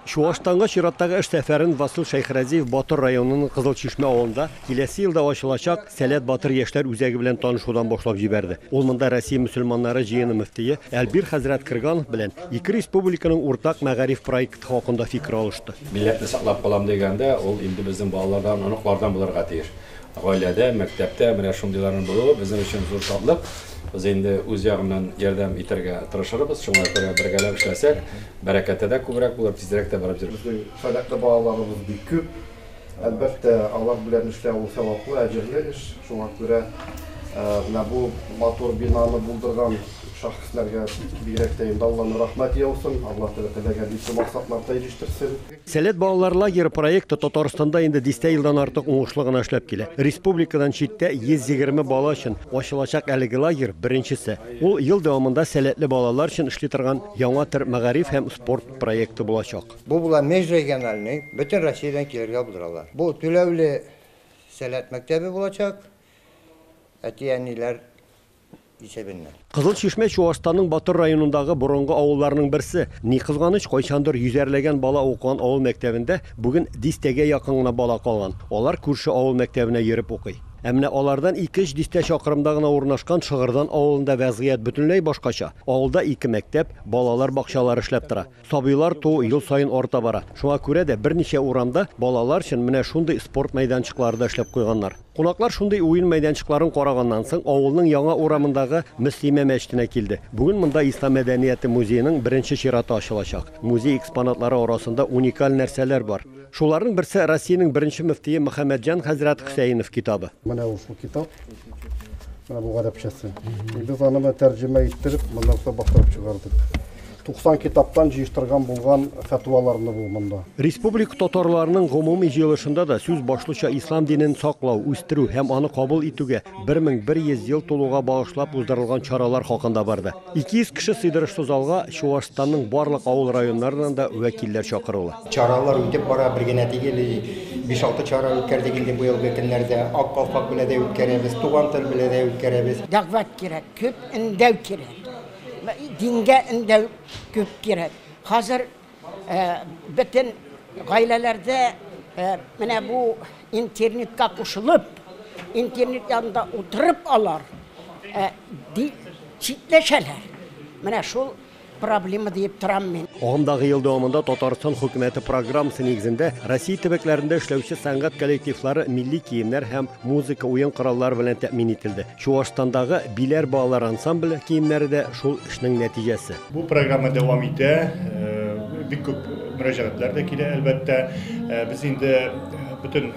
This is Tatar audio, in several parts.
Чуашстанга чираттагы эш сәфәрен Васил Шәйхразиев Батыр районының Кызыл Чишмә авылында киләсе елда ачылачак Сәләт Батыр яшьләр үзәге белән танышудан башлап җибәрде. Ул монда Россия мөселманнары җыены мөфтие Әлбир хәзрәт Крганов белән ике республиканың уртак мәгариф проекты хакында фикер алышты. Милләтне саклап калам дигәндә, ул инде безнең балалардан, оныклардан булырга тиеш. Гаиләдә, мәктәптә менә шундыйларның булуы безнең өчен зур шатлык. Без инде үз ягымнан ярдәм итәргә тырышырбыз. Шуңа күрә бергәләп эшләсәк, бәрәкәте дә күбрәк булыр, тизрәк тә барып җитәрбез. Безнең сәләтле балаларыбыз бик күп. Әлбәттә, алар белән эшләү ул саваплы, әҗерле эш. Шуңа күрә менә бу матур бинаны булдырган шәхесләргә бигрәк тә инде Алланың рәхмәте яусын. Алла Тәгалә теләгән изге максатларда ирештерсен. Сәләт балалар лагеры проекты Татарстанда инде дистә елдан артык уңышлы гына эшләп килә. Республикадан читтә 120 бала өчен ачылачак әлеге лагерь беренчесе. Ул ел дәвамында сәләтле балалар өчен эшли торган яңа төр мәгариф һәм спорт проекты булачак. Бу була межрегиональный, бөтен Россиядән килергә булдыралар. Бу түләүле Сәләт мәктәбе булачак, әти-әниләр исәбеннән. Кызыл Чишмә Чуашстанның Батыр районындагы борынгы авылларның берсе. Ни кызганыч, кайчандыр йөзәрләгән бала укыган авыл мәктәбендә бүген дистәгә якын гына бала калган. Алар күрше авыл мәктәбенә йөреп укый. Ә менә алардан ике-өч дистә чакрымда гына урнашкан Шыгырдан авылында вәзгыять бөтенләй башкача. Авылда ике мәктәп, балалар бакчалары эшләп тора. Сабыйлар туу ел саен арта бара. Шуңа күрә дә берничә урамда балалар өчен менә шундый спорт мәйданчыклары да эшләп куйганнар. Кунаклар шундый уен мәйданчыкларын караганнан соң, авылның яңа урамындагы Мөслимә мәчетенә килде. Бүген монда Ислам мәдәнияте музееның беренче чираты ачылачак. Музей экспонатлары арасында уникаль нәрсәләр бар. Шуларның берсе Россиянең беренче мөфтие Мөхәммәтҗан хәзрәт Хөсәенов китабы. Менә ул шул китап. Менә бу гарәпчәсе. Без аны менә тәрҗемә иттереп, моннан соң бастырып чыгардык. 90 китаптан җыештырган булган фәтваларны бу монда. Республика татарларының гомуми җыелышында да сүз башлыча ислам динен саклау, үстерү һәм аны кабул итүгә 1100 ел тулуга багышлап уздырылган чаралар хакында барды. 200 кеше сыйдырышлы залга Чуашстанның барлык авыл районнарыннан да вәкилләр чакырулы. Чаралар үтеп бара, бер генә түгел, 5-6 чара үткәрдек инде бу елгы көннәрдә. Ак калфак белән дә үткәрәбез, Туган тел белән дә үткәрәбез. Дәгъват кирәк, күп өндәү кирәк. Дингә өндәү күп кирәк. Хәзер бөтен гаиләләрдә менә бу интернетка кушылып, интернет янында утырып алар читләшәләр. Менә шул проблема диеп торам мин. Агымдагы ел дәвамында Татарстан хөкүмәте программасы нигезендә Россия төбәкләрендә эшләүче сәнгать коллективлары милли киемнәр һәм музыка уен кораллары белән тәэмин ителде. Чуашстандагы Биләр балалар ансамбле киемнәре дә шул эшнең нәтиҗәсе. Бу программа дәвам итә. Бик күп мөрәҗәгатьләр дә килә, әлбәттә. Без инде бөтен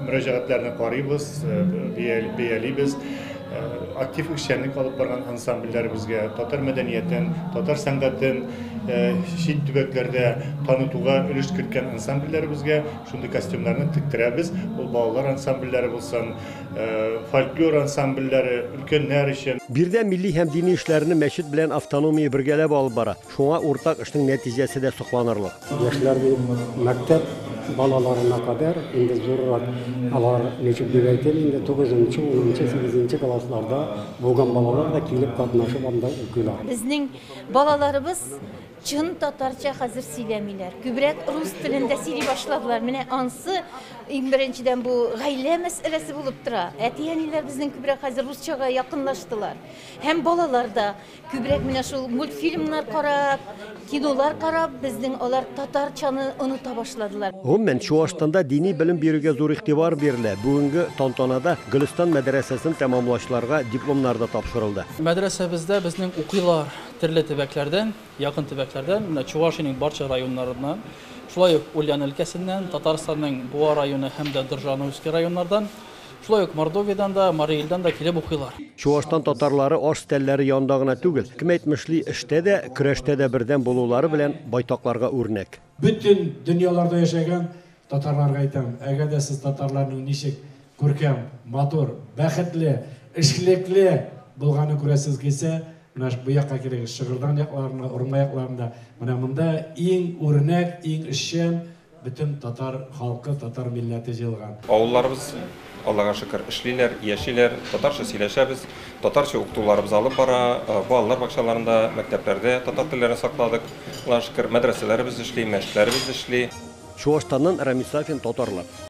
мөрәҗәгатьләрне карыйбыз, бәялибез. Актив эшчәнлек алып барган ансамбльләребезгә, татар мәдәниятен, татар сәнгатен чит төбәкләрдә танытуга өлеш керткән ансамбльләребезгә шундый костюмнарны тектерәбез. Ул балалар ансамбльләре булсын, фольклор ансамбльләре, өлкәннәр өчен. Биредә милли һәм дини эшләрне мәчет белән автономия бергәләп алып бара. Шуңа уртак эшнең нәтиҗәсе дә сокланырлык. Яшьләр дип, мәктәп балаларына кадәр, инде зуррак, алар ничек дип әйтим, инде 9-нчы, 10-нчы, 8-нче классларда булган балалар да килеп катнашып анда укыйлар. Безнең балаларыбыз чын татарча хәзер сөйләмиләр. Күбрәк рус телендә сөйли башладылар. Менә ансы иң беренчедән бу гаилә мәсьәләсе булып тора. Әти-әниләр безнең күбрәк хәзер русчага якынлаштылар. Һәм балалар да күбрәк менә шул мультфильмнар карап, кинолар карап, безнең алар татарчаны оныта башладылар. Гомумән, Чуашстанда дини белем бирүгә зур игътибар бирелә. Бүгенге тантанада Гөлстан мәдрәсәсен тәмамлаучыларга дипломнар да тапшырылды. Мәдрәсәбездә безнең укыйлар төрле төбәкләрдән, якын төбәкләрдән, менә Чувашиянең барча районнарыннан, шулай ук Ульян өлкәсеннән, Татарстанның Буа районы һәм дә Доржановский районнардан, шулай ук Мордовиядан да, Марий Элдан да килеп укыйлар. Чуашстан татарлары аш стәлләре янында гына түгел, кем әйтмешли, эштә дә, көрәштә дә бердәм булулары белән байтакларга үрнәк. Бөтен дөньяларда яшәгән татарларга әйтәм, әгәр дә сез татарларның ничек күркәм, матур, бәхетле, эшлекле булганын күрәсез килсә, менә бу якка килегез, Шыгырдан якларында, Урмай якларында, менә монда иң үрнәк, иң эшчән бөтен татар халкы, татар милләте җыелган. Авылларыбыз Аллага шөкер, эшлиләр, яшиләр, татарча сөйләшәбез, татарча укытуларыбыз алып бара, балалар бакчаларында, мәктәпләрдә татар телләрен сакладык. Аллага шөкер, мәдрәсәләребез эшли, мәчетләребез эшли. Чуашстаннан Рамис Сафин, Татарлар.